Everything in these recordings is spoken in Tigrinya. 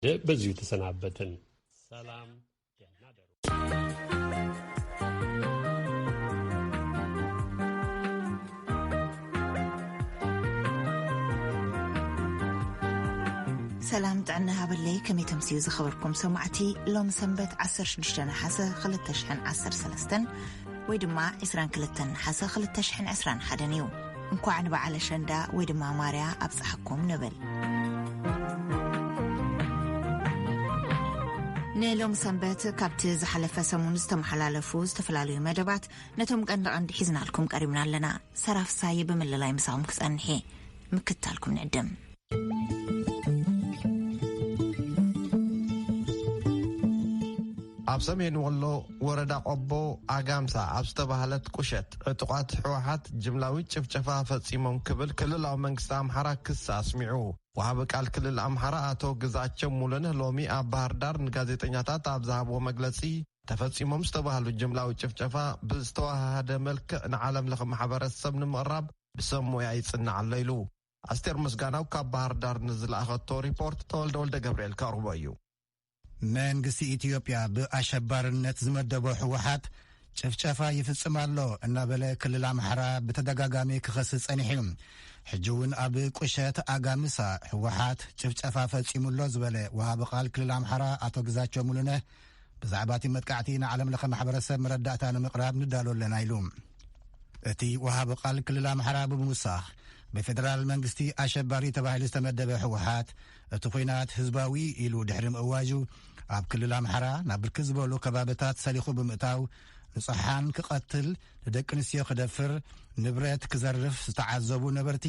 በዚሁ ተሰናበትን። ሰላም፣ ደህና ደሩ። ሰላም ጥዕና ሃበለይ፣ ከመይ ተምስዩ ዝኸበርኩም ሰማዕቲ? ሎም ሰንበት ዓሰርተ ሽዱሽተ ነሓሰ ክልተ ሽሕን ዓሰርተ ሰለስተን ወይ ድማ ዕስራን ክልተን ነሓሰ ክልተ ሽሕን ዕስራን ሓደን እዩ። እንኳዕ ንበዓል ኣሸንዳ ወይ ድማ ማርያ ኣብጽሓኩም ንብል። ንሎም ሰንበት ካብቲ ዝሓለፈ ሰሙን ዝተመሓላለፉ ዝተፈላለዩ መደባት ነቶም ቀንዲ ቀንዲ ሒዝናልኩም ቀሪብና ኣለና። ሰራፍሳይ ብምልላይ ምሳኹም ክጸንሕ እየ። ምክታልኩም ንዕድም። ኣብ ሰሜን ወሎ ወረዳ ቆቦ ኣጋምሳ ኣብ ዝተባህለት ቁሸት ዕጡቓት ህወሓት ጅምላዊ ጭፍጨፋ ፈጺሞም ክብል ክልላዊ መንግስቲ ኣምሓራ ክሲ ኣስሚዑ። ወሃቢ ቃል ክልል ኣምሓራ ኣቶ ግዛቸው ሙሉነህ ሎሚ ኣብ ባህር ዳር ንጋዜጠኛታት ኣብ ዝሃብዎ መግለጺ፣ ተፈጺሞም ዝተባህሉ ጅምላዊ ጭፍጨፋ ብዝተዋሃሃደ መልክዕ ንዓለም ለኸ ማሕበረሰብ ንምቕራብ ብሰብ ሞያ ይጽናዕ ኣሎ ኢሉ። ኣስቴር ምስጋናው ካብ ባህር ዳር ንዝለኣኸቶ ሪፖርት ተወልደ ወልደ ገብርኤል ከቕርቦ እዩ። መንግስቲ ኢትዮጵያ ብኣሸባርነት ዝመደቦ ህወሓት ጭፍጨፋ ይፍጽም ኣሎ እናበለ ክልል ኣምሓራ ብተደጋጋሚ ክኸስስ ጸኒሑ እዩ። ሕጂ እውን ኣብ ቁሸት ኣጋምሳ ህወሓት ጭፍጨፋ ፈጺሙ ኣሎ ዝበለ ወሃቢ ቃል ክልል ኣምሓራ ኣቶ ግዛቸው ሙሉነህ፣ ብዛዕባ እቲ መጥቃዕቲ ንዓለም ለኸ ማሕበረሰብ መረዳእታ ንምቕራብ ንዳሎ ኣለና ኢሉ። እቲ ወሃቢ ቃል ክልል ኣምሓራ ብምውሳኽ፣ ብፌደራል መንግስቲ ኣሸባሪ ተባሂሉ ዝተመደበ ህወሓት እቲ ኹናት ህዝባዊ ኢሉ ድሕሪ ምእዋጁ፣ ኣብ ክልል ኣምሓራ ናብ ብርክት ዝበሉ ከባብታት ሰሊኹ ብምእታው፣ ንጹሓን ክቐትል፣ ንደቂ ኣንስትዮ ክደፍር፣ ንብረት ክዘርፍ ዝተዓዘቡ ነበርቲ፣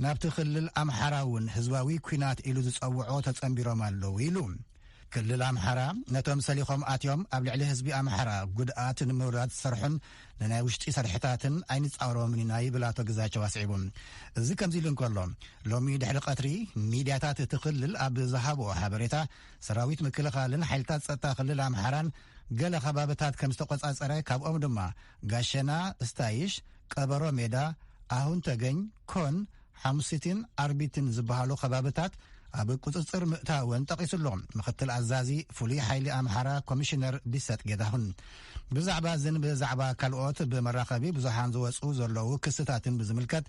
ናብቲ ክልል ኣምሓራ እውን ህዝባዊ ኲናት ኢሉ ዝጸውዖ ተጸንቢሮም ኣለዉ ኢሉ። ክልል ኣምሓራ ነቶም ሰሊኾም ኣትዮም ኣብ ልዕሊ ህዝቢ ኣምሓራ ጉድኣት ንምውራድ ዝሰርሑን ንናይ ውሽጢ ሰርሕታትን ኣይንጻወሮምን ኢና ይብል ኣቶ ግዛቸው ኣስዒቡ። እዚ ከምዚ ኢሉ እንከሎ፣ ሎሚ ድሕሪ ቀትሪ ሚድያታት እቲ ክልል ኣብ ዝሃብኦ ሓበሬታ፣ ሰራዊት ምክልኻልን ሓይልታት ጸጥታ ክልል ኣምሓራን ገለ ከባብታት ከም ዝተቆጻጸረ፣ ካብኦም ድማ ጋሸና፣ ስታይሽ፣ ቀበሮ ሜዳ፣ ኣሁን ተገኝ፣ ኮን፣ ሓሙሲትን ኣርቢትን ዝበሃሉ ከባብታት ኣብ ቁጽጽር ምእታወን ጠቒሱ ኣሎ። ምኽትል ኣዛዚ ፍሉይ ሓይሊ ኣምሓራ ኮሚሽነር ቢሰጥ ጌታሁን ብዛዕባ እዝን ብዛዕባ ካልኦት ብመራኸቢ ብዙሃን ዝወጹ ዘለዉ ክስታትን ብዝምልከት፣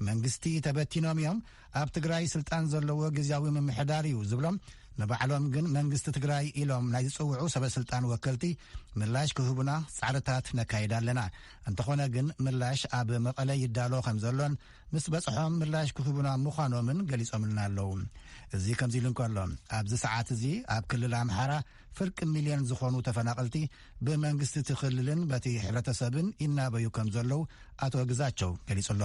መንግስቲ ተበቲኖም እዮም፣ ኣብ ትግራይ ስልጣን ዘለዎ ግዝያዊ ምምሕዳር እዩ ዝብሎም፣ ንባዕሎም ግን መንግስቲ ትግራይ ኢሎም ናይ ዝጽውዑ ሰበ ስልጣን ወከልቲ ምላሽ ክህቡና ጻዕርታት ነካይድ ኣለና። እንተኾነ ግን ምላሽ ኣብ መቐለ ይዳሎ ከም ዘሎን ምስ በጽሖም ምላሽ ክህቡና ምዃኖምን ገሊጾምልና ኣለዉ። እዚ ከምዚ ኢሉ እንከሎ፣ ኣብዚ ሰዓት እዚ ኣብ ክልል ኣምሓራ ፍርቂ ሚልዮን ዝኾኑ ተፈናቐልቲ ብመንግስቲ እቲ ክልልን በቲ ሕብረተሰብን ይናበዩ ከም ዘለዉ ኣቶ ግዛቸው ገሊጹ ኣሎ።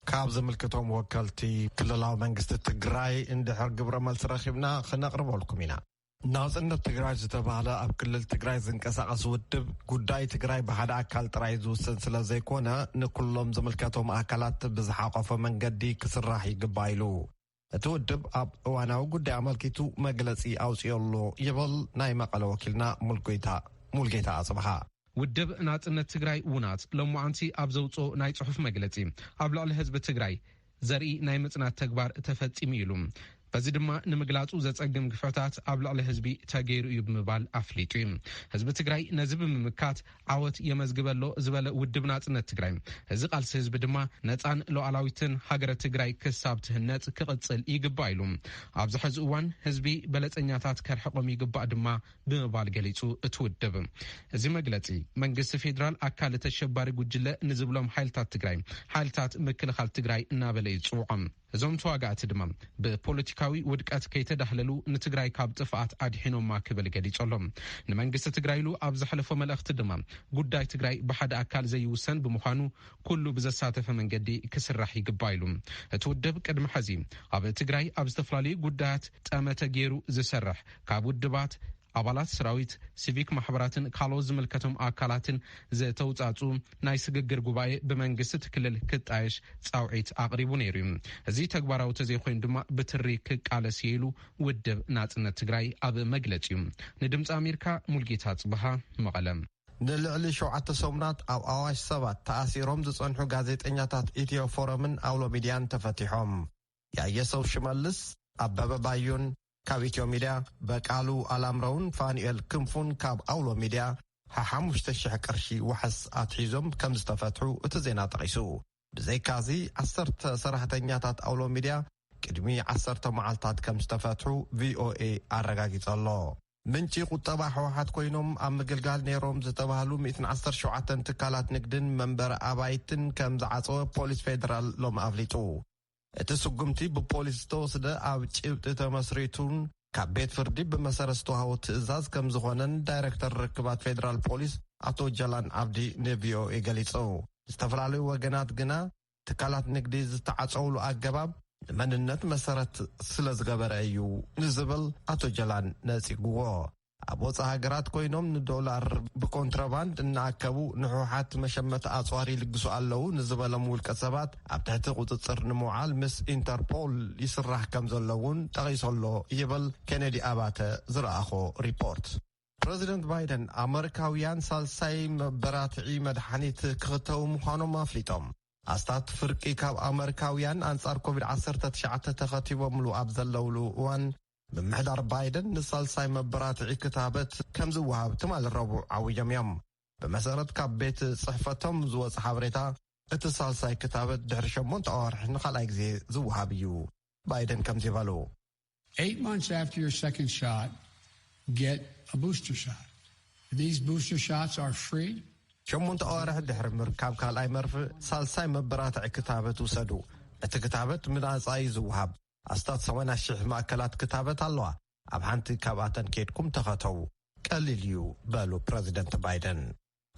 ካብ ዝምልክቶም ወከልቲ ክልላዊ መንግስቲ ትግራይ እንድሕር ግብረ መልሲ ረኺብና ክነቕርበልኩም ኢና። ናጽነት ትግራይ ዝተባህለ ኣብ ክልል ትግራይ ዝንቀሳቐስ ውድብ፣ ጉዳይ ትግራይ ብሓደ ኣካል ጥራይ ዝውሰን ስለ ዘይኮነ፣ ንኩሎም ዝምልከቶም ኣካላት ብዝሓቆፈ መንገዲ ክስራሕ ይግባእ ኢሉ። እቲ ውድብ ኣብ እዋናዊ ጉዳይ ኣመልኪቱ መግለጺ ኣውጺኡ ኣሎ ይብል ናይ መቐለ ወኪልና ሙልጌታ፣ ሙልጌታ ኣጽብሃ። ውድብ ናጽነት ትግራይ፣ ውናት፣ ሎማዓንቲ ኣብ ዘውጽኦ ናይ ጽሑፍ መግለጺ፣ ኣብ ልዕሊ ህዝቢ ትግራይ ዘርኢ ናይ ምጽናት ተግባር ተፈጺሙ ኢሉ። በዚ ድማ ንምግላጹ ዘጸግም ግፍዕታት ኣብ ልዕሊ ህዝቢ ተገይሩ እዩ ብምባል ኣፍሊጡ እዩ። ህዝቢ ትግራይ ነዚ ብምምካት ዓወት የመዝግበ ኣሎ ዝበለ ውድብ ናጽነት ትግራይ፣ እዚ ቃልሲ ህዝቢ ድማ ነጻን ሉዓላዊትን ሃገረ ትግራይ ክሳብ ትህነጽ ክቕጽል ይግባእ ኢሉ። ኣብዚ ሕዚ እዋን ህዝቢ በለጸኛታት ከርሕቖም ይግባእ ድማ ብምባል ገሊጹ። እቲ ውድብ፣ እዚ መግለጺ፣ መንግስቲ ፌዴራል ኣካል ተሸባሪ ጉጅለ ንዝብሎም ሓይልታት ትግራይ፣ ሓይልታት ምክልኻል ትግራይ እናበለ እዩ ዝጽውዖም። እዞም ተዋጋእቲ ድማ ብፖለቲካዊ ውድቀት ከይተዳህለሉ ንትግራይ ካብ ጥፍኣት ኣድሒኖማ ክብል ገሊጹ ኣሎ። ንመንግስቲ ትግራይ ኢሉ ኣብ ዘሕለፎ መልእኽቲ ድማ፣ ጉዳይ ትግራይ ብሓደ ኣካል ዘይውሰን ብምዃኑ ኩሉ ብዘሳተፈ መንገዲ ክስራሕ ይግባእ ኢሉ። እቲ ውድብ ቅድሚ ሕዚ ኣብ ትግራይ ኣብ ዝተፈላለዩ ጉዳያት ጠመተ ገይሩ ዝሰርሕ፣ ካብ ውድባት፣ ኣባላት ሰራዊት፣ ሲቪክ ማሕበራትን ካልኦት ዝምልከቶም ኣካላትን ዝተውጻጹ ናይ ስግግር ጉባኤ ብመንግስቲ እቲ ክልል ክጣየሽ ጻውዒት ኣቕሪቡ ነይሩ እዩ። እዚ ተግባራዊ ተዘይኮይኑ ድማ ብትሪ ክቃለስ እየ ኢሉ ውድብ ናጽነት ትግራይ ኣብ መግለጺኡ። ንድምፂ ኣሜሪካ ሙልጌታ ጽብሃ፣ መቐለ። ንልዕሊ ሸውዓተ ሰሙናት ኣብ ኣዋሽ ሰባት ተኣሲሮም ዝጸንሑ ጋዜጠኛታት ኢትዮ ፎረምን ኣውሎ ሚድያን ተፈቲሖም። ያየሰው ሽመልስ፣ ኣበበ ባዩን ካብ ኢትዮ ሚድያ በቃሉ ኣላምረውን ፋኑኤል ክንፉን ካብ ኣውሎ ሚድያ ሓሓሙሽተ ሽሕ ቅርሺ ዋሕስ ኣትሒዞም ከም ዝተፈትሑ እቲ ዜና ጠቒሱ። ብዘይካዚ ዓሰርተ ሰራሕተኛታት ኣውሎ ሚድያ ቅድሚ ዓሰርተ መዓልታት ከም ዝተፈትሑ ቪኦኤ ኣረጋጊጸ ኣሎ። ምንጪ ቁጠባ ህወሓት ኮይኖም ኣብ ምግልጋል ነይሮም ዝተባህሉ ሚእትን ዓሰርተ ሸውዓተን ትካላት ንግድን መንበሪ ኣባይትን ከም ዝዓጸወ ፖሊስ ፌደራል ሎም ኣፍሊጡ። እቲ ስጉምቲ ብፖሊስ ዝተወስደ ኣብ ጭብጢ ተመስሪቱን ካብ ቤት ፍርዲ ብመሰረት ዝተዋህቦ ትእዛዝ ከም ዝኾነን ዳይሬክተር ርክባት ፌደራል ፖሊስ ኣቶ ጀላን ኣብዲ ንቪኦኤ ገሊጹ። ዝተፈላለዩ ወገናት ግና ትካላት ንግዲ ዝተዓጸውሉ ኣገባብ ንመንነት መሰረት ስለ ዝገበረ እዩ ንዝብል ኣቶ ጀላን ነጺግዎ። ኣብ ወጻኢ ሃገራት ኮይኖም ንዶላር ብኮንትራባንድ እናኣከቡ ንሕወሓት መሸመቲ ኣጽዋር ይልግሱ ኣለዉ ንዝበሎም ውልቀ ሰባት ኣብ ትሕቲ ቁጽጽር ንምውዓል ምስ ኢንተርፖል ይስራሕ ከም ዘሎ እውን ጠቒሱ ኣሎ ይብል ኬነዲ ኣባተ ዝረኣኾ ሪፖርት። ፕረዚደንት ባይደን ኣመሪካውያን ሳልሳይ መበራትዒ መድሓኒት ክኽተቡ ምዃኖም ኣፍሊጦም። ኣስታት ፍርቂ ካብ ኣመሪካውያን ኣንጻር ኮቪድ ዓሰርተ ትሽዓተ ተኸቲቦምሉ ኣብ ዘለውሉ እዋን፣ ምምሕዳር ባይደን ንሳልሳይ መበራትዒ ክታበት ከም ዝወሃብ ትማሊ ረቡዕ ዓዊጆም እዮም። ብመሰረት ካብ ቤት ጽሕፈቶም ዝወጸ ሓበሬታ፣ እቲ ሳልሳይ ክታበት ድሕሪ ሸሞንተ ኣዋርሕ ንኻልኣይ ግዜ ዝወሃብ እዩ። ባይደን ከምዚ በሉ። Eight months after your second shot, get a booster shot. These booster shots are free. ሸሞንተ ኣዋርሕ ድሕሪ ምርካብ ካልኣይ መርፍእ፣ ሳልሳይ መበራትዒ ክታበት ውሰዱ። እቲ ክታበት ብናጻ እዩ ዝወሃብ። ኣስታት ሰማንያ ሽሕ ማእከላት ክታበት ኣለዋ። ኣብ ሓንቲ ካብኣተን ኬድኩም ተኸተቡ። ቀሊል እዩ፣ በሉ ፕረዚደንት ባይደን።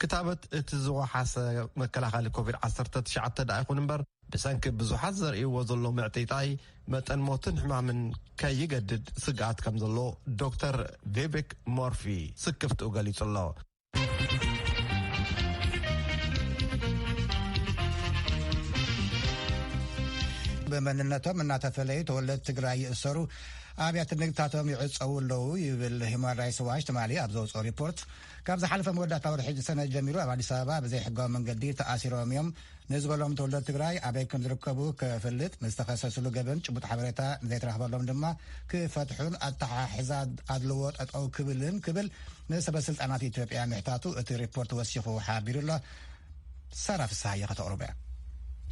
ክታበት እቲ ዝወሓሰ መከላኸሊ ኮቪድ ዓሰርተ ትሽዓተ ደኣ ይኹን እምበር፣ ብሰንኪ ብዙሓት ዘርእይዎ ዘሎ ምዕጢጣይ፣ መጠን ሞትን ሕማምን ከይገድድ ስግኣት ከም ዘሎ ዶክተር ቪቬክ ሞርፊ ስክፍትኡ ገሊጹ ኣሎ። ብመንነቶም እናተፈለዩ ተወለድቲ ትግራይ ይእሰሩ፣ ኣብያተ ንግድታቶም ይዕጸዉ ኣለዉ ይብል ሂውማን ራይትስ ዋች ትማሊ ኣብ ዘውፅኦ ሪፖርት። ካብ ዝሓለፈ መወዳእታ ወርሒ ሰነ ጀሚሩ ኣብ ኣዲስ ኣበባ ብዘይሕጋዊ መንገዲ ተኣሲሮም እዮም ንዝበሎም ተወለድቲ ትግራይ ኣበይ ከም ዝርከቡ ክፍልጥ፣ ንዝተኸሰስሉ ገበን ጭቡጥ ሓበሬታ ንዘይተረኽበሎም ድማ ክፈትሑን ኣተሓሕዛ ኣድልዎ ጠጠው ክብልን ክብል ንሰበ ስልጣናት ኢትዮጵያ ምሕታቱ እቲ ሪፖርት ወሲኹ ሓቢሩ ኣሎ። ሳራ ፍስሃየ ከተቕርቦ እያ።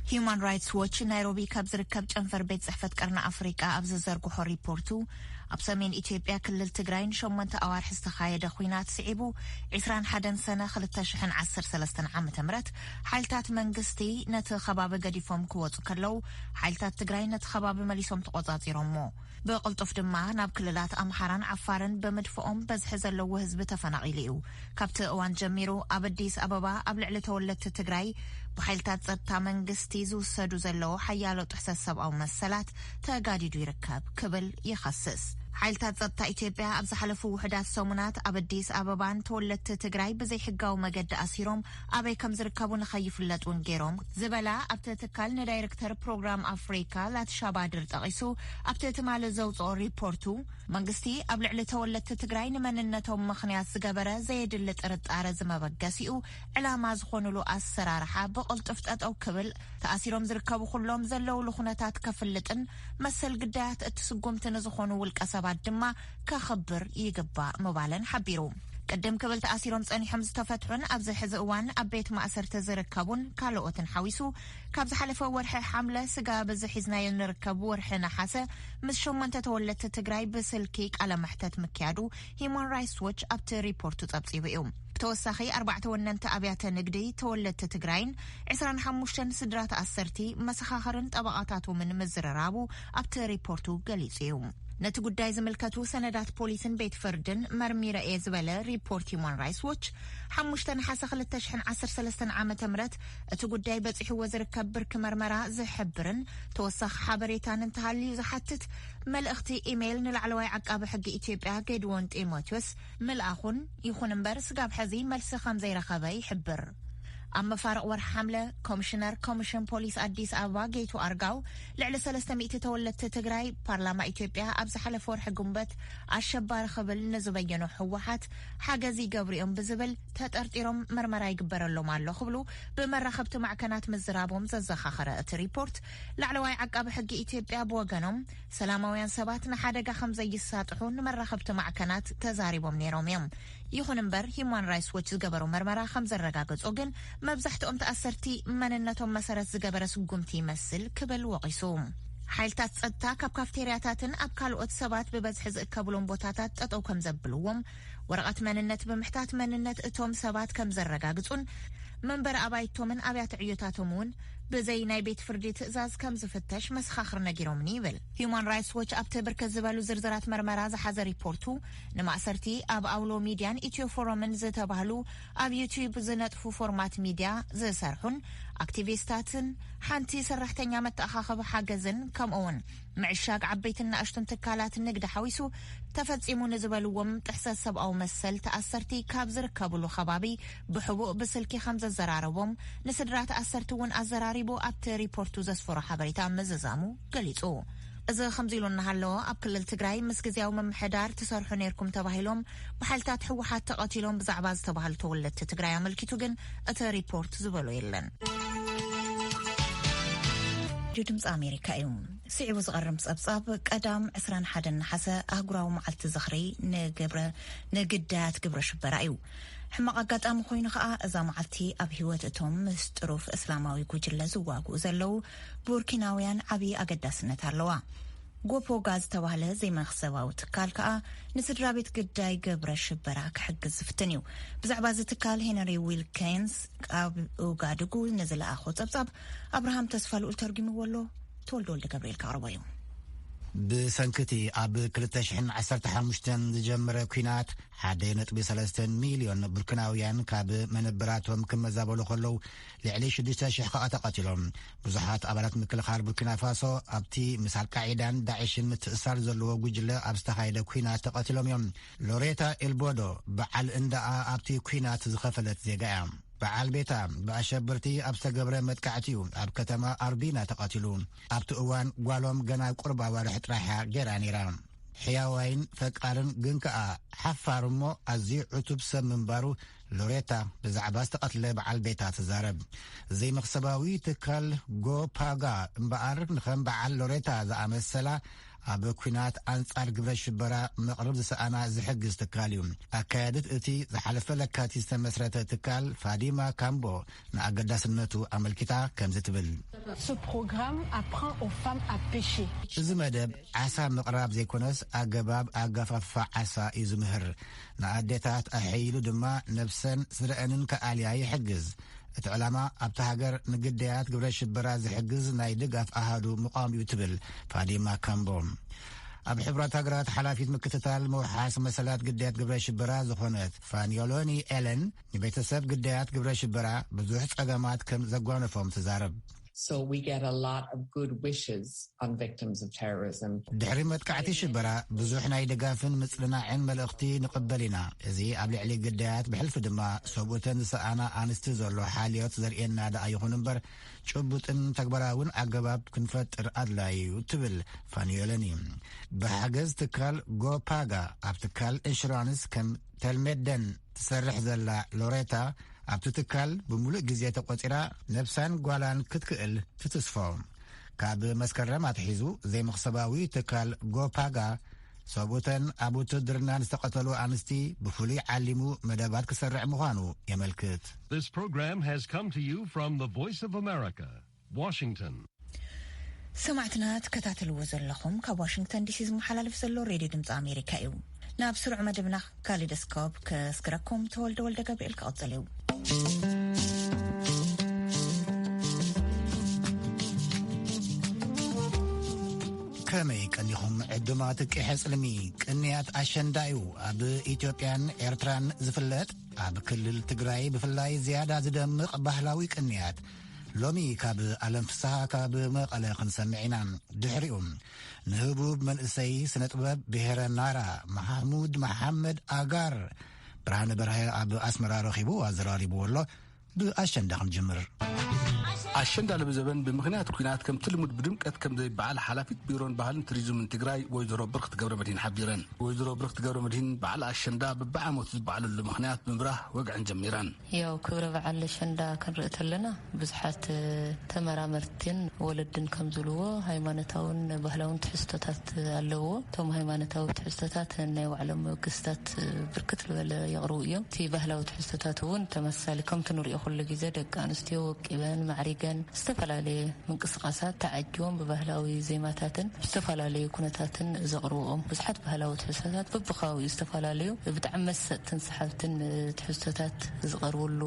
ሂዩማን ራይትስ ዎች ናይሮቢ ካብ ዝርከብ ጨንፈር ቤት ጽሕፈት ቀርኒ ኣፍሪቃ ኣብ ዝዘርግሖ ሪፖርቱ፣ ኣብ ሰሜን ኢትዮጵያ ክልል ትግራይ ንሸሞንተ ኣዋርሒ ዝተኻየደ ኹናት ስዒቡ፣ ዕስራን ሓደን ሰነ ክልተ ሽሕን ዓሰርተ ሰለስተን ዓመተ ምህረት ሓይልታት መንግስቲ ነቲ ከባቢ ገዲፎም ክወጹ ከለዉ፣ ሓይልታት ትግራይ ነቲ ከባቢ መሊሶም ተቖጻጺሮሞ። ብቕልጡፍ ድማ ናብ ክልላት ኣምሓራን ዓፋርን ብምድፍኦም በዝሒ ዘለዎ ህዝቢ ተፈናቒሉ እዩ። ካብቲ እዋን ጀሚሩ ኣብ ኣዲስ ኣበባ ኣብ ልዕሊ ተወለድቲ ትግራይ ብሓይልታት ጸጥታ መንግስቲ ዝውሰዱ ዘለዉ ሓያሎ ጥሕሰት ሰብኣዊ መሰላት ተጋዲዱ ይርከብ ክብል ይኸስስ። ሓይልታት ጸጥታ ኢትዮጵያ ኣብ ዝሓለፉ ውሑዳት ሰሙናት ኣብ ኣዲስ ኣበባን ተወለድቲ ትግራይ ብዘይሕጋዊ መገዲ ኣሲሮም ኣበይ ከም ዝርከቡ ንኸይፍለጥ እውን ገይሮም ዝበላ ኣብቲ ትካል ንዳይሬክተር ፕሮግራም ኣፍሪካ ላትሻባድር ጠቒሱ፣ ኣብቲ ትማሊ ዘውፅኦ ሪፖርቱ፣ መንግስቲ ኣብ ልዕሊ ተወለድቲ ትግራይ ንመንነቶም ምኽንያት ዝገበረ ዘየድሊ ጥርጣረ ዝመበገሲኡ ዕላማ ዝኾኑሉ ኣሰራርሓ ብቕልጡፍ ጠጠው ክብል፣ ተኣሲሮም ዝርከቡ ኩሎም ዘለውሉ ኩነታት ከፍልጥን መሰል ግዳያት እቲ ስጉምቲ ንዝኾኑ ውልቀ ሰባት ድማ ከኽብር ይግባእ ምባለን ሓቢሩ። ቅድም ክብል ተኣሲሮም ጸኒሖም ዝተፈትሑን ኣብዚ ሕዚ እዋን ኣብ ቤት ማእሰርቲ ዝርከቡን ካልኦትን ሓዊሱ፣ ካብ ዝሓለፈ ወርሒ ሓምለ ስጋብ እዚ ሒዝናዮ ንርከብ ወርሒ ነሓሰ ምስ ሸሞንተ ተወለድቲ ትግራይ ብስልኪ ቃለ መሕተት ምክያዱ ሂዩማን ራይትስ ዎች ኣብቲ ሪፖርቱ ጸብጺቡ እዩ። ብተወሳኺ ኣርባዕተ ወነንቲ ኣብያተ ንግዲ ተወለድቲ ትግራይን ዕስራን ሓሙሽተን ስድራ ተኣሰርቲ መሰኻኽርን ጠበቓታቶምን ምዝርራቡ ኣብቲ ሪፖርቱ ገሊጹ እዩ። ነቲ ጉዳይ ዝምልከቱ ሰነዳት ፖሊስን ቤት ፍርድን መርሚረ እየ ዝበለ ሪፖርት ሂዩማን ራይትስ ዎች፣ ሓሙሽተ ነሓሰ ክልተ ሽሕን ዓሰርተ ሰለስተን ዓመተ ምህረት እቲ ጉዳይ በጺሕዎ ዝርከብ ብርኪ መርመራ ዝሕብርን ተወሳኺ ሓበሬታን እንተሃልዩ ዝሓትት መልእኽቲ ኢሜይል ንላዕለዋይ ዓቃቢ ሕጊ ኢትዮጵያ ጌድዎን ጢሞቴዎስ ምልኣኹን፣ ይኹን እምበር ስጋብ ሕዚ መልሲ ከም ዘይረኸበ ይሕብር። ኣብ መፋርቕ ወርሒ ሓምለ፣ ኮሚሽነር ኮሚሽን ፖሊስ ኣዲስ ኣበባ ጌቱ ኣርጋው፣ ልዕሊ ሰለስተ ሚእቲ ተወለድቲ ትግራይ፣ ፓርላማ ኢትዮጵያ ኣብ ዝሓለፈ ወርሒ ግንቦት ኣሸባሪ ክብል ንዝበየኖ ህወሓት ሓገዝ ይገብሩ እዮም ብዝብል ተጠርጢሮም መርመራ ይግበረሎም ኣሎ ክብሉ ብመራኸብቲ ማዕከናት ምዝራቦም ዘዘኻኸረ እቲ ሪፖርት፣ ላዕለዋይ ዓቃቢ ሕጊ ኢትዮጵያ ብወገኖም፣ ሰላማውያን ሰባት ንሓደጋ ከም ዘይሳጥሑ ንመራኸብቲ ማዕከናት ተዛሪቦም ነይሮም እዮም። ይኹን እምበር፣ ሂዩማን ራይትስ ዎች ዝገበሮ መርመራ ከም ዘረጋገጾ ግን፣ መብዛሕትኦም ተኣሰርቲ መንነቶም መሰረት ዝገበረ ስጉምቲ ይመስል ክብል ወቒሱ። ሓይልታት ጸጥታ ካብ ካፍቴርያታትን ኣብ ካልኦት ሰባት ብበዝሒ ዝእከብሎም ቦታታት ጠጠው ከም ዘብልዎም፣ ወረቐት መንነት ብምሕታት መንነት እቶም ሰባት ከም ዘረጋግጹን መንበሪ ኣባይቶምን ኣብያተ ዕዮታቶም እውን ብዘይ ናይ ቤት ፍርዲ ትእዛዝ ከም ዝፍተሽ መሰኻኽር ነጊሮምኒ ይብል። ሂዩማን ራይትስ ዎች ኣብቲ ብርክት ዝበሉ ዝርዝራት መርመራ ዝሓዘ ሪፖርቱ፣ ንማእሰርቲ ኣብ ኣውሎ ሚድያን ኢትዮ ፎረምን ዝተባህሉ ኣብ ዩቲዩብ ዝነጥፉ ፎርማት ሚድያ ዝሰርሑን ኣክቲቪስታትን ሓንቲ ሰራሕተኛ መተኣኻኸቢ ሓገዝን ከምኡውን ምዕሻግ ዓበይትን ንኣሽቱን ትካላት ንግዲ ሓዊሱ ተፈጺሙ ንዝበልዎም ጥሕሰት ሰብኣዊ መሰል ተኣሰርቲ ካብ ዝርከብሉ ከባቢ ብሕቡእ ብስልኪ ከም ዘዘራረቦም ንስድራ ተኣሰርቲ እውን ኣዘራሪቡ ኣብቲ ሪፖርቱ ዘስፈሮ ሓበሬታ ምዝዛሙ ገሊጹ። እዚ ከምዚ ኢሉ እናሃለወ፣ ኣብ ክልል ትግራይ ምስ ግዝያዊ ምምሕዳር ትሰርሑ ነይርኩም ተባሂሎም ብሓይልታት ህወሓት ተቐቲሎም ብዛዕባ ዝተባህሉ ተወለድቲ ትግራይ ኣመልኪቱ ግን እቲ ሪፖርት ዝበሎ የለን። ድምፂ ኣሜሪካ እዩ። ስዒቡ ዝቐርም ጸብጻብ፣ ቀዳም ዕስራን ሓደን ነሓሰ ኣህጉራዊ መዓልቲ ዝኽሪ ንግብረ-፣ ንግዳያት ግብረ ሽበራ እዩ። ሕማቕ ኣጋጣሚ ኮይኑ ኸኣ፣ እዛ መዓልቲ ኣብ ህይወት እቶም ምስ ጥሩፍ እስላማዊ ጉጅለ ዝዋግኡ ዘለዉ ቡርኪናውያን ዓብዪ ኣገዳስነት ኣለዋ። ጎፖጋ ዝተባህለ ዘይመኽሰባዊ ትካል ከኣ ንስድራ ቤት ግዳይ ግብረ ሽበራ ክሕግዝ ዝፍትን እዩ። ብዛዕባ እዚ ትካል ሄነሪ ዊልኪንስ ካብ ኡጋድጉ ንዝለኣኾ ጸብጻብ ኣብርሃም ተስፋ ልኡል ተርጉምዎ ኣሎ። ተወልደ ወልደ ገብርኤል ከቕርቦ እዩ። ብሰንኪ እቲ ኣብ ክልተ ሽሕን ዓሰርተ ሓሙሽተን ዝጀመረ ኲናት ሓደ ነጥቢ ሰለስተ ሚልዮን ቡርኪናውያን ካብ መነብራቶም ክመዛበሉ ከለዉ፣ ልዕሊ ሽዱሽተ ሽሕ ከኣ ተቐቲሎም። ብዙሓት ኣባላት ምክልኻል ቡርኪና ፋሶ ኣብቲ ምስ ኣልቃዒዳን ዳዕሽን ምትእሳር ዘለዎ ጉጅለ ኣብ ዝተኻየደ ኲናት ተቐቲሎም እዮም። ሎሬታ ኤልቦዶ በዓል እንዳኣ ኣብቲ ኲናት ዝኸፈለት ዜጋ እያ። በዓል ቤታ ብኣሸበርቲ ኣብ ዝተገብረ መጥቃዕቲ እዩ ኣብ ከተማ ኣርቢና ተቐቲሉ። ኣብቲ እዋን ጓሎም ገና ቁሩብ ኣዋርሕ ጥራሕ እያ ገይራ ነይራ። ሕያዋይን ፈቃርን ግን ከኣ ሓፋር እሞ ኣዝዩ ዕቱብ ሰብ ምንባሩ ሎሬታ ብዛዕባ ዝተቐትለ በዓል ቤታ ትዛረብ። ዘይመኽሰባዊ ትካል ጎፓጋ እምበኣር ንኸም በዓል ሎሬታ ዝኣመሰላ ኣብ ኲናት ኣንጻር ግብረ ሽበራ መቕርብ ዝሰኣና ዝሕግዝ ትካል እዩ። ኣካያድት እቲ ዝሓለፈ ለካቲት ዝተመስረተ ትካል ፋዲማ ካምቦ ንኣገዳስነቱ ኣመልኪታ ከምዚ ትብል። Ce programme apprend aux femmes à pêcher. እዚ መደብ ዓሳ ምቕራብ ዘይኮነስ ኣገባብ ኣጋፋፍፋ ዓሳ እዩ ዝምህር። ንኣዴታት ኣሐይሉ ድማ ነብሰን ስድረአንን ከኣልያ ይሕግዝ። እቲ ዕላማ ኣብታ ሃገር ንግዳያት ግብረ ሽበራ ዝሕግዝ ናይ ድጋፍ ኣሃዱ ምቋም እዩ ትብል ፋዲማ ካምቦ። ኣብ ሕቡራት ሃገራት ሓላፊት ምክትታል ምውሓስ መሰላት ግዳያት ግብረ ሽበራ ዝኾነት ፋንዮሎኒ ኤለን ንቤተሰብ ግዳያት ግብረ ሽበራ ብዙሕ ጸገማት ከም ዘጓነፎም ትዛረብ። So we get a lot of good wishes on victims of terrorism. ድሕሪ መጥቃዕቲ ሽበራ ብዙሕ ናይ ድጋፍን ምጽንናዕን መልእኽቲ ንቕበል ኢና። እዚ ኣብ ልዕሊ ግዳያት ብሕልፊ ድማ ሰብኡተን ዝሰኣና ኣንስቲ ዘሎ ሓልዮት ዘርእየና ደኣ ይኹን እምበር ጭቡጥን ተግባራውን ኣገባብ ክንፈጥር ኣድላዩ እዩ ትብል ፋንዮለኒ። ብሓገዝ ትካል ጎፓጋ ኣብ ትካል ኢንሹራንስ ከም ተልሜደን ትሰርሕ ዘላ ሎሬታ ኣብቲ ትካል ብምሉእ ግዜ ተቖጺራ ነብሳን ጓላን ክትክእል ትትስፎ። ካብ መስከረም ኣትሒዙ ዘይመኽሰባዊ ትካል ጎፓጋ ሰብኡተን ኣብ ውትድርና ዝተቐተሉ ኣንስቲ ብፍሉይ ዓሊሙ መደባት ክሰርዕ ምዃኑ የመልክት። This program has come to you from the Voice of America, Washington. ሰማዕትና ትከታተልዎ ዘለኹም ካብ ዋሽንግተን ዲሲ ዝመሓላለፍ ዘሎ ሬድዮ ድምፂ ኣሜሪካ እዩ። ናብ ስሩዕ መደብና ካሊዶስኮፕ ከስግረኩም ተወልደ ወልደ ገብርኤል ክቐጽል እዩ። ከመይ ቀኒኹም ዕዱማት ቂሐ ጽልሚ? ቅንያት ኣሸንዳ እዩ ኣብ ኢትዮጵያን ኤርትራን ዝፍለጥ። ኣብ ክልል ትግራይ ብፍላይ ዝያዳ ዝደምቕ ባህላዊ ቅንያት። ሎሚ ካብ ኣለም ፍስሃ ካብ መቐለ ክንሰምዕ ኢና። ድሕሪኡ ንህቡብ መንእሰይ ስነ ጥበብ ብሔረ ናራ ማሕሙድ መሓመድ ኣጋር ብርሃነ በርሀ ኣብ ኣስመራ ረኺቡ ኣዘራሪብዎ ኣሎ። ብኣሸንዳ ክንጅምር። ኣሸንዳ ልብዘበን ብምኽንያት ኲናት ከምቲ ልሙድ ብድምቀት ከም ዘይበዓል ሓላፊት ቢሮን ባህልን ቱሪዝምን ትግራይ ወይዘሮ ብርኽቲ ገብረ መድሂን ሓቢረን። ወይዘሮ ብርኽቲ ገብረ መድሂን በዓል ኣሸንዳ ብብዓመቱ ዝበዓለሉ ምኽንያት ብምብራህ ወግዐን ጀሚረን። ያው ክብረ በዓል ኣሸንዳ ክንርኢ ተለና ብዙሓት ተመራመርትን ወለድን ከም ዝብልዎ ሃይማኖታውን ባህላውን ትሕዝቶታት ኣለዎ። እቶም ሃይማኖታዊ ትሕዝቶታት ናይ ባዕሎም መበገስታት ብርክት ዝበለ የቕርቡ እዮም። እቲ ባህላዊ ትሕዝቶታት እውን ተመሳሳሊ ከምቲ ንሪኦ ኩሉ ግዜ ደቂ ኣንስትዮ ወቂበን ማዕሪገን ዝተፈላለየ ምንቅስቃሳት ተዓጅቦም ብባህላዊ ዜማታትን ዝተፈላለዩ ኩነታትን ዘቕርብኦም ብዙሓት ባህላዊ ትሕዝቶታት በብከባቢኡ ዝተፈላለዩ ብጣዕሚ መሰጥትን ሰሓብትን ትሕዝቶታት ዝቐርብሉ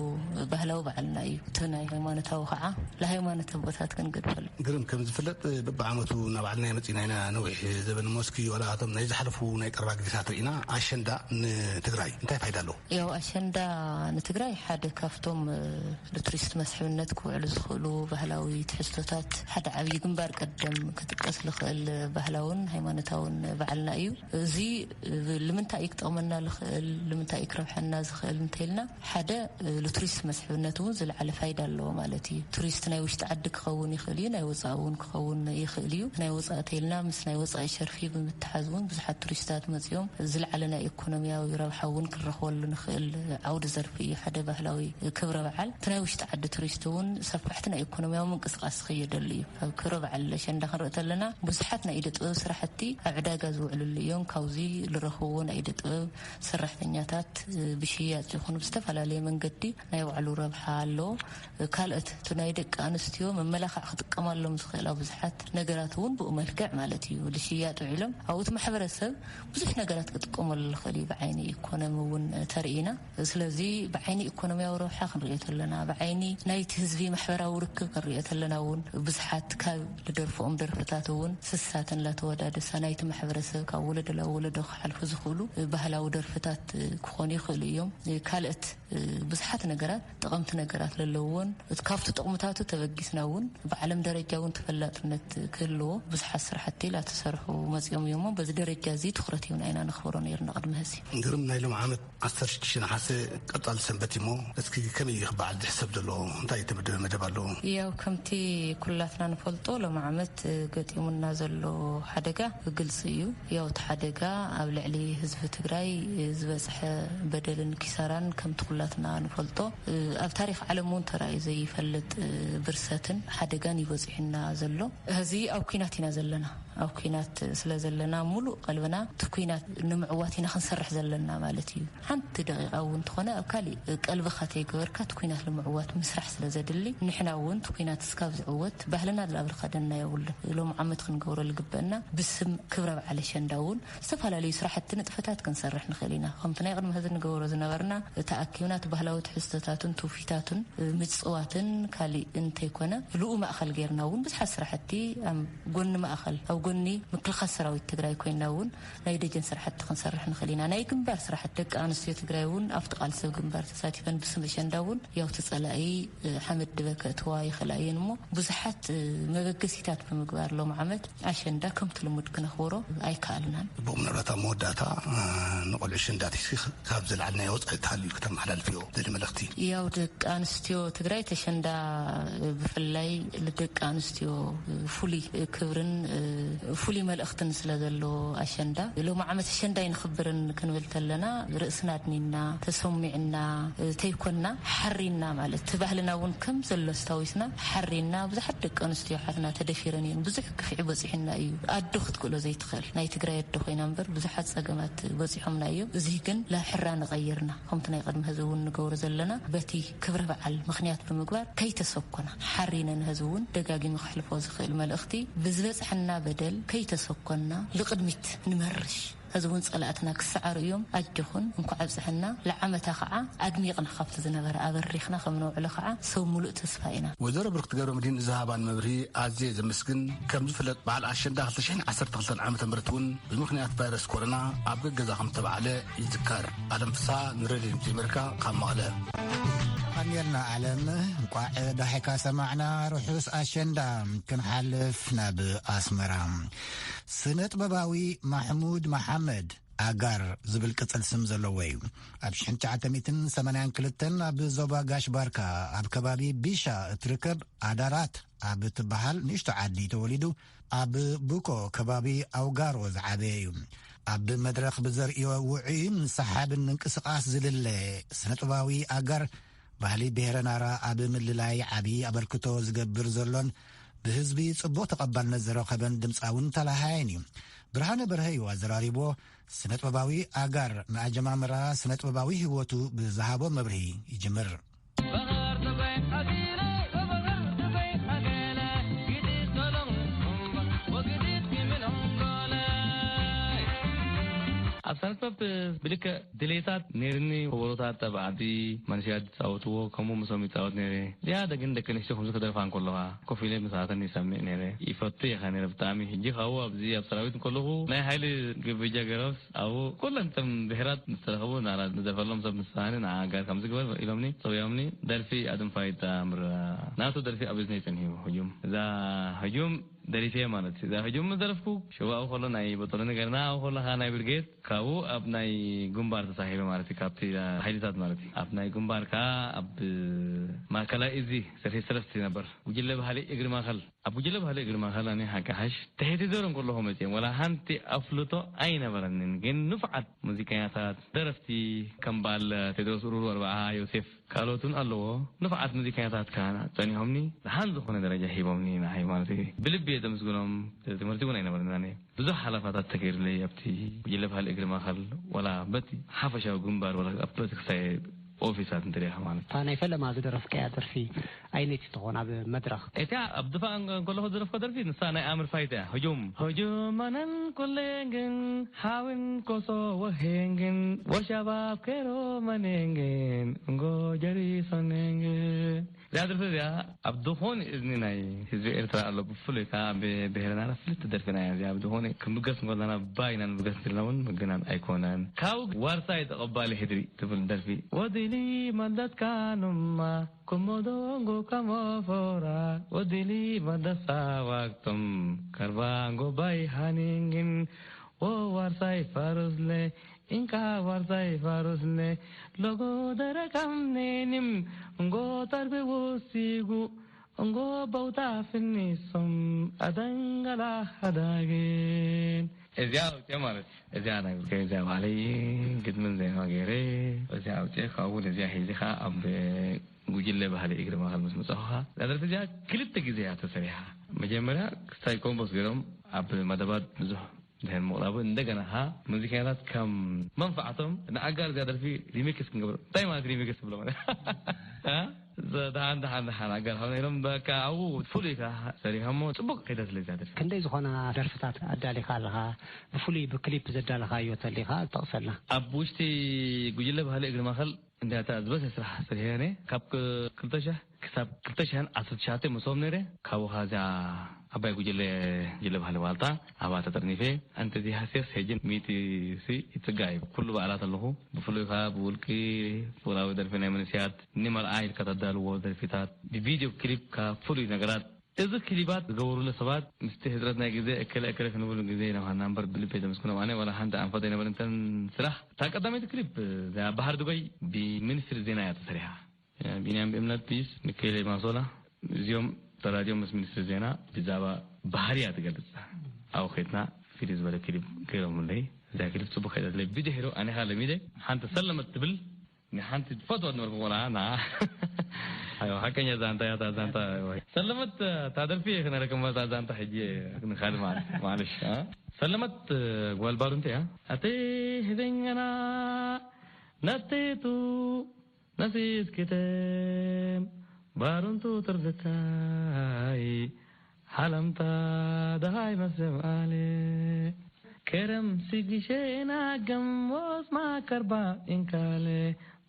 ባህላዊ በዓልና እዩ። እቲ ናይ ሃይማኖታዊ ከዓ ንሃይማኖት ኣቦታት ክንገድፈሉ። ግርም ከም ዝፍለጥ በብዓመቱ እናባዕልና መፂና ኢና። ነዊሕ ዘበን ሞስኪ ዋላ እቶም ናይ ዝሓለፉ ናይ ቀረባ ግዜታት ርኢና። ኣሸንዳ ንትግራይ እንታይ ፋይዳ ኣለዎ? ያው ኣሸንዳ ንትግራይ ሓደ ካብቶም ንቱሪስት መስሕብነት ክውዕሉ ዝኽእሉ ባህላዊ ትሕዝቶታት ሓደ ዓብዪ ግንባር ቀደም ክጥቀስ ዝኽእል ባህላውን ሃይማኖታውን በዓልና እዩ። እዚ ልምንታይ እዩ ክጠቕመና ዝኽእል፣ ልምንታይ እዩ ክረብሐና ዝኽእል እንተይልና ሓደ ንቱሪስት መስሕብነት እውን ዝለዓለ ፋይዳ ኣለዎ ማለት እዩ። ቱሪስት ናይ ውሽጢ ዓዲ ክኸውን ይኽእል እዩ፣ ናይ ወፃኢ እውን ክኸውን ይኽእል እዩ። ናይ ወፃኢ ተይልና ምስ ናይ ወፃኢ ሸርፊ ብምትሓዝ እውን ብዙሓት ቱሪስታት መፂኦም ዝለዓለ ናይ ኢኮኖሚያዊ ረብሓ እውን ክንረኽበሉ ንኽእል ዓውዲ ዘርፊ እዩ። ሓደ ባህላዊ ክብረ በዓል እቲ ናይ ውሽጢ ዓዲ ቱሪስት እውን ሰፋሕቲ ናይ ኢኮኖሚያዊ ምንቅስቃስ ዝኽየደሉ እዩ። ኣብ ክብረ በዓል ኣሸንዳ ክንርኢ ተለና ብዙሓት ናይ ኢደ ጥበብ ስራሕቲ ኣብ ዕዳጋ ዝውዕልሉ እዮም። ካብዚ ዝረኽብዎ ናይ ኢደ ጥበብ ሰራሕተኛታት ብሽያጭ ይኹን ብዝተፈላለየ መንገዲ ናይ ባዕሉ ረብሓ ኣለዎ። ካልኦት እቲ ናይ ደቂ ኣንስትዮ መመላኽዕ ክጥቀማሎም ዝኽእላ ብዙሓት ነገራት እውን ብኡ መልክዕ ማለት እዩ ዝሽያጥ ውዒሎም ኣብኡ እቲ ማሕበረሰብ ብዙሕ ነገራት ክጥቀመሉ ዝኽእል እዩ። ብዓይኒ ኢኮኖሚ እውን ተርኢና። ስለዚ ብዓይኒ ኢኮኖሚያዊ ረብሓ ክንሪኦ ተለና፣ ብዓይኒ ናይቲ ህዝቢ ማሕበራዊ ርክብ ክንሪኦ ተለና እውን ብዙሓት ካብ ዝደርፍኦም ደርፍታት እውን ስሳተን ላተወዳደሳ ናይቲ ማሕበረሰብ ካብ ወለዶ ናብ ወለዶ ክሓልፉ ዝኽእሉ ባህላዊ ደርፍታት ክኾኑ ይኽእሉ እዮም። ካልኦት ብዙሓት ነገራት ጠቐምቲ ነገራት ዘለዎን እቲ ካብቲ ጥቕምታቱ ተበጊስና እውን ብዓለም ደረጃ እውን ተፈላጥነት ክህልዎ ብዙሓት ስራሕቲ ላተሰርሑ መፂኦም እዮም። በዚ ደረጃ እዚ ትኩረት ሂብና ኢና ነኽብሮ ነይርና ቅድሚ ሕዚ። ግርም ናይ ሎም ዓመት ዓሰርተ ሽዱሽተ ነሓሰ ቀጻሊ ሰንበት እዩሞ፣ እስኪ ከመይ እዩ ክበዓል ዝሕሰብ ዘሎ? እንታይ የተመደበ መደብ ኣለዎ? ያው ከምቲ ኩላትና ንፈልጦ ሎም ዓመት ገጢሙና ዘሎ ሓደጋ ግልፂ እዩ። ያው እቲ ሓደጋ ኣብ ልዕሊ ህዝቢ ትግራይ ዝበፅሐ በደልን ኪሳራን ከምቲ ኩላትና ንፈልጦ ኣብ ታሪክ ዓለም እውን ተራእዩ ዘይፈልጥ ብርሰትን ሓደጋን ይበፂሑና ዘሎ። ሕዚ ኣብ ኩናት ኢና ዘለና። ኣብ ኩናት ስለ ዘለና ሙሉእ ቀልብና እቲ ኩናት ንምዕዋት ኢና ክንሰርሕ ዘለና ማለት እዩ። ሓንቲ ደቂቃ እውን እንተኾነ ኣብ ካሊእ ቀልብኻ ተይገበርካ እቲ ኩናት ንምዕዋት ምስራሕ ስለ ዘድሊ ንሕና እውን እቲ ኩናት እስካብ ዝዕወት ባህልና ላብርካ ደና የብሉን። ሎም ዓመት ክንገብሮ ዝግበአና ብስም ክብረ በዓል ኣሸንዳ እውን ዝተፈላለዩ ስራሕቲ ንጥፈታት ክንሰርሕ ንኽእል ኢና። ከምቲ ናይ ቅድሚ ሕዚ ንገብሮ ዝነበርና ተኣኪብና እቲ ባህላዊ ትሕዝቶታትን ትውፊታትን ምፅዋትን ካሊእ እንተይኮነ ልኡ ማእኸል ጌርና እውን ብዙሓት ስራሕቲ ኣብ ጎኒ ማእኸል ኣብ ጎኒ ምክልኻል ሰራዊት ትግራይ ኮይና እውን ናይ ደጀን ስራሕቲ ክንሰርሕ ንኽእል ኢና። ናይ ግንባር ስራሕቲ ደቂ ኣንስትዮ ትግራይ እውን ኣብቲ ቃልሲ ኣብ ግንባር ተሳቲፈን ብስም ኣሸንዳ እውን ያው እቲ ፀላኢ ሓመድ ድበ ከእትዋ ይኽእላ እየን እሞ ብዙሓት መበገሲታት ብምግባር ሎም ዓመት ኣሸንዳ ከምቲ ልሙድ ክነኽብሮ ኣይከኣልናን። ብኡ ምናልባት ኣብ መወዳእታ ንቆልዑ ኣሸንዳ ሒዝኪ ካብ ዝለዓል ናይ ወፃኢ ተሃልዩ ክተመሓላልፍዮ ዘለ መልእኽቲ? ያው ደቂ ኣንስትዮ ትግራይ ተሸንዳ ብፍላይ ልደቂ ኣንስትዮ ፍሉይ ክብርን ፍሉይ መልእኽትን ስለ ዘለዎ ኣሸንዳ ሎም ዓመት ኣሸንዳ ይንኽብርን ክንብል ተለና ርእስና ኣድኒና ተሰሚዕና ተይኮና ሓሪና ማለት እቲ ባህልና እውን ከም ዘሎ ኣስታዊስና ሓሪና ብዙሓት ደቂ ኣንስትዮ ሓትና ተደፊረን እየን። ብዙሕ ግፍዒ በፂሑና እዩ። ኣዶ ክትክእሎ ዘይትኽእል ናይ ትግራይ ኣዶ ኮይና እምበር ብዙሓት ፀገማት በፂሖምና እዮም። እዚ ግን ናብ ሕራ ንቐይርና ከምቲ ናይ ቅድሚ ሕዚ እውን ንገብሮ ዘለና በቲ ክብረ በዓል ምኽንያት ብምግባር ከይተሰኮና ሓሪነን ሕዚ እውን ደጋጊመ ክሕልፎ ዝኽእል መልእኽቲ ብዝበፅሐና በደል ከይተሰኮና ልቕድሚት ንመርሽ። ሕዚ እውን ፀላእትና ክሰዓሩ እዮም። ኣጆኹን እንኳዕ ኣብፀሐና። ለዓመታ ከዓ ኣድሚቕና ካብቲ ዝነበረ ኣበሪኽና ከም ነውዕሎ ከዓ ሰብ ሙሉእ ተስፋ ኢና። ወይዘሮ ብርክቲ ገብረ መድህን ዝሃባን መብርሂ ኣዝየ ዘመስግን። ከም ዝፍለጥ በዓል ኣሸንዳ ክልተ ሽሕን ዓሰርተ ክልተን ዓመተ ምህረት እውን ብምኽንያት ቫይረስ ኮሮና ኣብ ገገዛ ከም ተባዕለ ይዝከር። ኣለም ፍስሃ ንሬድዮ ድምፂ ኣሜሪካ ካብ መቐለ። ኣሜልና ኣለም እንቋዕ ዳሒካ ሰማዕና። ርሑስ ኣሸንዳ። ክንሓልፍ ናብ ኣስመራ። ስነ ጥበባዊ ማሕሙድ መሓመድ ኣጋር ዝብል ቅጽል ስም ዘለዎ እዩ። ኣብ ሽሕን ትሽዓተ ሚእትን ሰማንያን ክልተን ኣብ ዞባ ጋሽ ባርካ ኣብ ከባቢ ቢሻ እትርከብ ኣዳራት ኣብ እትበሃል ንእሽቶ ዓዲ ተወሊዱ፣ ኣብ ቡኮ ከባቢ ኣውጋሮ ዝዓበየ እዩ። ኣብ መድረኽ ብዘርእዮ ውዑይን ሰሓብን ምንቅስቓስ ዝልለ ስነ ጥበባዊ ኣጋር፣ ባህሊ ብሄረ ናራ ኣብ ምልላይ ዓቢ ኣበርክቶ ዝገብር ዘሎን ብህዝቢ ጽቡቕ ተቐባልነት ዝረኸበን ድምጻውን ተላሃየን እዩ። ብርሃነ በርሀ እዩ ኣዘራሪብዎ። ስነ ጥበባዊ ኣጋር ንኣጀማምራ ስነ ጥበባዊ ህይወቱ ብዝሃቦ መብርሂ ይጅምር። ኣብ ሳንስፖርት ብልክዕ ድሌታት ነይርኒ። ከበሮታት ኣብ ዓዲ መንእሰያት ዝፃወትዎ ከምኡ ምሶም ይፃወት ነይረ። ዝያዳ ግን ደቂ ኣንስትዮ ከምዚ ክደርፋ እንከለኻ ኮፍ ኢለ ምስኣተን ይሰምዕ ነይረ። ይፈቱ ኢኻ ነይረ ብጣዕሚ። ሕጂ ካብኡ ኣብዚ ኣብ ሰራዊት እንከለኹ ናይ ሓይሊ ግብጃ ገረብስ ኣብኡ ኩለን እቶም ብሄራት ምስ ተረኸቡ ንዘርፈሎም ሰብ ምስ ሰኣኒ ንዓ ጋር ከምዚ ግበር ኢሎምኒ፣ ፀውዮምኒ። ደርፊ ኣድንፋይት ኣምር ናቱ ደርፊ ኣብ እዝነይ ፀኒሑ ህጁም። እዛ ህጁም ደሪፌ ማለት እዩ። እዛ ህጁም ምስ ደረፍኩ ሽዋኡ ከሎ ናይ በጦሎኒ ገርና ኣብኡ ከለኻ ናይ ብርጌድ ካብኡ ኣብ ናይ ግንባር ተሳሂበ ማለት እዩ። ካብቲ ሓይልታት ማለት እዩ። ኣብ ናይ ግንባር ከኣ ኣብ ማእከላይ እዚ ሰፊ ሰለስቲ ነበር። ጉጅለ ባህሊ እግሪ ማእከል። ኣብ ጉጅለ ባህሊ እግሪ ማእከል ኣነ ሓቂ ሓሽ ትሕቲ ዜሮ እንከለኹ መጽእዮም። ወላ ሓንቲ ኣፍልጦ ኣይነበረንን። ግን ንፉዓት ሙዚቀኛታት፣ ደረፍቲ ከም በዓል ቴድሮስ ኡሩሩ ኣርብዓ፣ ዮሴፍ ካልኦትን ኣለዎ። ንፉዓት ሙዚቀኛታት ከኣ ጸኒሖምኒ። ደሓን ዝኾነ ደረጃ ሂቦምኒ ንዓይ ማለት እዩ። ብልቢ እየ ዘመስግኖም። ትምህርቲ እውን ኣይነበረንን ኣነ። ብዙሕ ሓለፋታት ተገይሩለይ ኣብቲ ጉጅለ ባህሊ እግሪ ማእከል፣ ወላ በቲ ሓፈሻዊ ግንባር፣ ወላ ኣብ በቲ ክሳይ ኦፊሳት እንተሪኢኻ ማለት እዩ። እታ ናይ ፈለማ ዝደረፍካያ ደርፊ ኣይነይቲ ትኾን ኣብ መድረኽ? እቲኣ ኣብ ድፋዕ እንከለኹ ዝደረፍኩ ደርፊ ንሳ ናይ ኣምር ፋይት እያ። ህጁም። ህጁም ኣነን ኮሌንግን ሓውን ኮሶ ወሄንግን ወሻባብ ከሮ መኔንግን እንጎ ጀሪሶኔንግን። እዚኣ ደርፊ እዚኣ ኣብ ዝኾነ እዝኒ ናይ ህዝቢ ኤርትራ ኣሎ። ብፍሉይ ከኣ ብብሄርና ፍልጥቲ ደርፊና እያ እዚኣ። ብዝኾነ ክንብገስ እንከለና ባይና ንብገስ እንተልና እውን ምግናን ኣይኮነን። ካብ ዋርሳይ ተቐባሊ ሕድሪ ትብል ደርፊ። ወዲሊ መደትካኑማ ኩሞዶንጎ ከሞፎራ ወዲሊ መደሳ ዋክቶም ከርባንጎ ባይ ሃኒንግን ወዋርሳይ ፋሩስለ እንካ ዋርሳይ ፋሩስለ ሎጎ ደረካም ኔኒም እንጎ ተርቢ ውሲጉ እንጎ በውታ ፍኒሶም ኣደንገላ ሃዳግን። እዚኣ ኣውፅአ ማለት እዩ። እዚኣ ናይ ብርከይ እዚኣ ባዕለይ ግጥምን ዜማ ገይረ እዚኣ ኣውፅአ። ካብኡ እውን እዚኣ ሒዚ ከዓ ኣብ ጉጅለ ባህሊ እግሪ ማእከል ምስ መፃኹ ከዓ እዛ ደርፊ እዚኣ ክልተ ግዜ እያ ተሰሪሓ። መጀመርያ ክስታይ ኮምፖስ ገይሮም ኣብ መደባት ብዙሕ ድሕን ምቕራቡ እንደገና ከዓ ሙዚቀኛታት ከም መንፋዕቶም ንኣጋር እዚኣ ደርፊ ሪሚክስ ክንገብሮ። እንታይ ማለት ሪሚክስ ትብሎ ማለት? እ? ደሓን ደሓን ደሓን ኣጋር ሓውና ኢሎም በቃ ኣብኡ ፍሉይ ከዓ ሰሪሖሞ ፅቡቅ ከይዳ ስለ እዚኣ ደርፊ። ክንደይ ዝኾና ደርፍታት ኣዳሊኻ ኣለኻ? ብፍሉይ ብክሊፕ ዘዳለኻዮ ተሊኻ ጠቕሰልና። ኣብ ውሽጢ ጉጅለ ባህሊ እግሪ ማእከል እንዲያታ ዝበሰ ስራሕ ስርሕየ ነየ። ካብ ክ-፣ ክልተ ሺሕ ክሳብ ክልተ ሺሕን ዓሰርተ ትሽዓተ ምስኦም ነይረ። ካብኡ ኸዓ እዚኣ ዓባይ ጉጅለ፣ ጉጅለ ባህሊ ዋልታ ኣብኣ ተጠርኒፈ። ኣንተ እዚ ሃስያስ ሄጅን ሚእቲ ሲ ይጽጋዕ እዩ። ኩሉ በዓላት ኣለኹ። ብፍሉይ ኸዓ ብውልቂ ፍቕራዊ ደርፊ ናይ መንእሰያት ንመርዓ ኢልካ ተዳልዎ ደርፊታት፣ ብቪድዮ ክሊፕ ከኣ ፍሉይ ነገራት። እዚ ክሊባት ዝገበሩለ ሰባት ምስቲ ህጽረት ናይ ግዜ እከለ እከለ ክንብል ግዜ ኢና ኾንና እምበር ብልቢ እየ ዘመስግኖም። ኣነ ዋላ ሓንቲ ኣንፈት ኣይነበረን እተን ስራሕ። እታ ቀዳመይቲ ክሊፕ እዚኣ ባህር ዱባይ ብሚኒስትሪ ዜና እያ ተሰሪሓ። ቢንያም ብእምነት ፒስ፣ ሚካኤል ማሶላ፣ እዚኦም ተራዲዮም ምስ ሚኒስትሪ ዜና ብዛዕባ ባህሪ እያ ትገልጽ። ኣብኡ ከድና ፍልይ ዝበለ ክሊፕ ገይሮምለይ። እዛ ክሊፕ ጽቡቕ ከይዳትለይ። ብድሕሪኡ ኣነ ኸኣ ለሚደ ሓንቲ ሰለመት ትብል ንሓንቲ ትፈትዋ ዝነበርኩ ቆልዓ ና። ኣይዋ፣ ሓቀኛ ዛንታ እያ እታ ዛንታ። ኣይዋ። ሰለመት፣ እታ ደርፊ እየ ክነረክም እታ ዛንታ ሕጂ ንኻል ማለት፣ ማለሽ፣ እ? ሰለመት ጓል ባሩንቲ እያ። ኣቲ ህደኛና ነቴቱ ነሲስክተም ባሩንቱ ትርድታይ ሓለምታ ደሃይ መስም ኣለ። ከረም ሲግሼና ገም ወስማ ከርባ እንካለ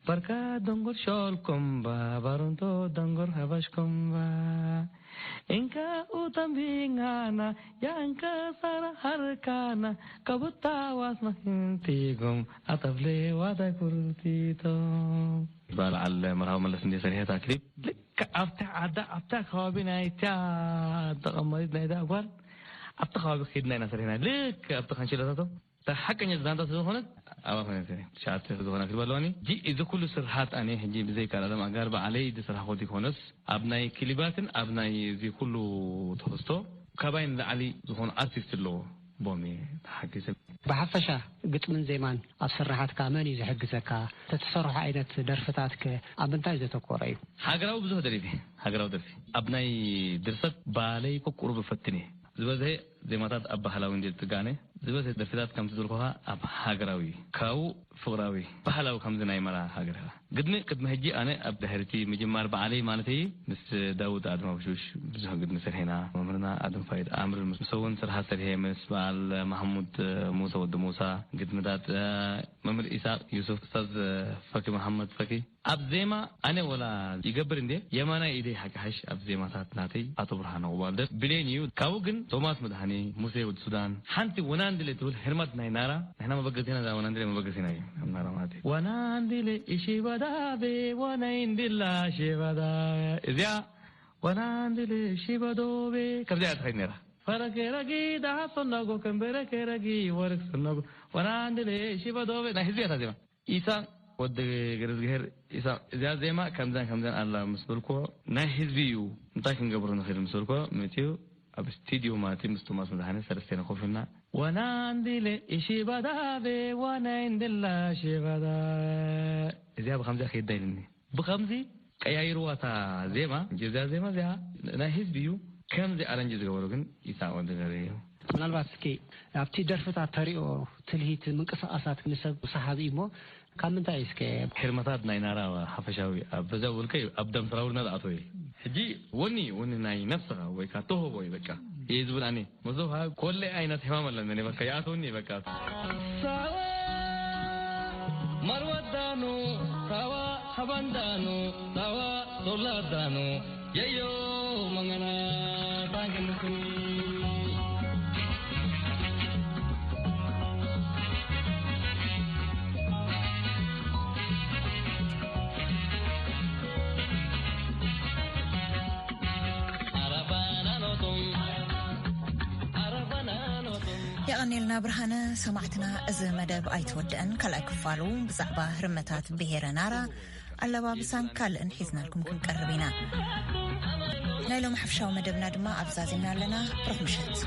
በርካ ደንጎር ሾልኮምባ ባሩንቶ ደንጎር ሃባሽኮምባ እንካ ኡተምቢንጋና ያንከ ሳራ ሃርካና ከቡታ ዋስማ ህንቲጎም ኣተፍሌ ዋታይ ኩርቲቶም። በዓል መርሃዊ መለስ እንደ ሰሪሐታ ክሊፕ ልክዕ ኣብታ ዓዳ ኣብታ ከባቢ ናይታ ተቐማጢት ናይታ ጓል ኣብቲ ከባቢ ከይድና ኢና ሰሪሕና። ልክዕ ኣብቲ ካንሽሎታቶም እታ ሓቀኛ ዛንታ ስለዝኾነት ኣብኣ ኮይነ ትሽዓተ ዝኾና ክልባ ኣለዋኒ። ጂ እዚ ኩሉ ስርሓት ኣነ ሕጂ ብዘይካ ኣለም ኣጋር ባዕለይ ዝስራሕኮ ዘይኮነስ ኣብ ናይ ክሊባትን ኣብ ናይ እዚ ኩሉ ተኸስቶ ካባይ ንላዕሊ ዝኾኑ ኣርቲስት ኣለዎ። ቦም እየ ተሓጊዘ። ብሓፈሻ ግጥምን ዜማን ኣብ ስርሓትካ መን እዩ ዝሕግዘካ? ተትሰርሖ ዓይነት ደርፍታትከ ኣብ ምንታይ ዘተኮረ እዩ? ሃገራዊ ብዙሕ ደሪፊ። ሃገራዊ ደርፊ ኣብ ናይ ድርሰት ባለይ ቁሩብ ፈትን እየ። ዝበዝሐ ዜማታት ኣብ ባህላዊ እንዴት ትጋነ ዝበዝሐ ደርፍታት ከምቲ ዝበልኩኻ ኣብ ሃገራዊ ካብኡ ፍቕራዊ ባህላዊ ከምዚ ናይ መራ ሃገር ኢኻ። ግድሚ ቅድሚ ሕጂ ኣነ ኣብ ድሕርቲ ምጅማር በዓለይ ማለተይ ምስ ዳውድ ኣድማብሹሽ ብዙሕ ግድሚ ሰርሔና። መምህርና ኣድም ፋይድ ኣምር ምስ እውን ስርሓት ሰርሔ ምስ በዓል ማሕሙድ ሙሳ ወዲ ሙሳ ግድምታት መምህር ኢሳቅ ዩሱፍ ስታዝ ፈኪ መሓመድ ፈኪ ኣብ ዜማ ኣነ ወላ ይገብር እንዴ የማናይ ኢደይ ሓቂ ሓሽ ኣብ ዜማታት ናተይ ኣቶ ብርሃነ ቁባልደር ብሌን እዩ። ካብኡ ግን ቶማስ መድሃኒ ሙሴ ወዲ ሱዳን ሓንቲ ወናንድለ ትብል ህርማት ናይ ናራ ንሕና መበገሲና እዛ ወናንድለ መበገሲና እዩ። ኣብ ናራ ማለት እዩ። ወናንድለ እሺ በዳቤ ወናይንድላ ሽበዳ እዚኣ ወናንድለ እሺ በዶቤ ከምዚኣ እያ ትኸይድ ነራ። ፈረኬረጊ ዳሃብ ሰነጎ ከንበረኬረጊ ወርቅ ሰነጎ ወናንድለ እሺ በዶቤ ናይ ህዝቢ እያ እታ ዜማ። ኢሳ ወዲ ገረዝግሄር ኢሳ እዚኣ ዜማ ከምዛን ከምዛን ኣላ ምስ በልኮ ናይ ህዝቢ እዩ እንታይ ክንገብሮ ንኽእል ምስ በልኮ መፅኡ ኣብ ስቱዲዮ ማለት እዩ ምስ ቶማስ መድሃነ ሰለስቴና ኮፍ ኢልና ወናንዲለ እሺ ባዳቤ ዋናይ እንድላ ሽባዳ እዚኣ ብከምዚኣ ከይዳ ኢልኒ ብከምዚ ቀያይርዋ እታ ዜማ እዚኣ ዜማ እዚኣ ናይ ህዝቢ እዩ ከምዚ ኣረንጅ ዝገበሩ ግን ኢሳ ወዲ ገረ እዩ ምናልባት እስኪ ኣብቲ ደርፍታት ተሪኦ ትልሂት ምንቅስቃሳት ንሰብ ሰሓቢ እዩ እሞ ካብ ምንታይ እስከ? ሄርመታት ናይ ናራ ሓፈሻዊ ኣብ በዛ ውልቀ ኣብ ደም ሰራውርና ዝኣተወ እዩ። ሕጂ ወኒ ወኒ ናይ ነብስኻ ወይ ከዓ ተውህቦ እዩ በቃ እየ ዝብል ኣነ። መሶብ ሃብ ኮለ ዓይነት ሕማም ኣለኒ በቃ ይኣተውኒ በቃ። ሳዋ ማርወዳኑ ሳዋ ሃባንዳኑ ሳዋ ሶላዳኑ የዮ መንገና ታንክንኩ። የቐኔልና ብርሃነ። ሰማዕትና፣ እዚ መደብ ኣይተወድአን። ካልኣይ ክፋሉ ብዛዕባ ህርመታት ብሄረ ናራ፣ ኣለባብሳን ካልእን ሒዝናልኩም ክንቀርብ ኢና። ናይ ሎም ሓፍሻዊ መደብና ድማ ኣብዛዚምና ኣለና። ብሩኽ ምሸት።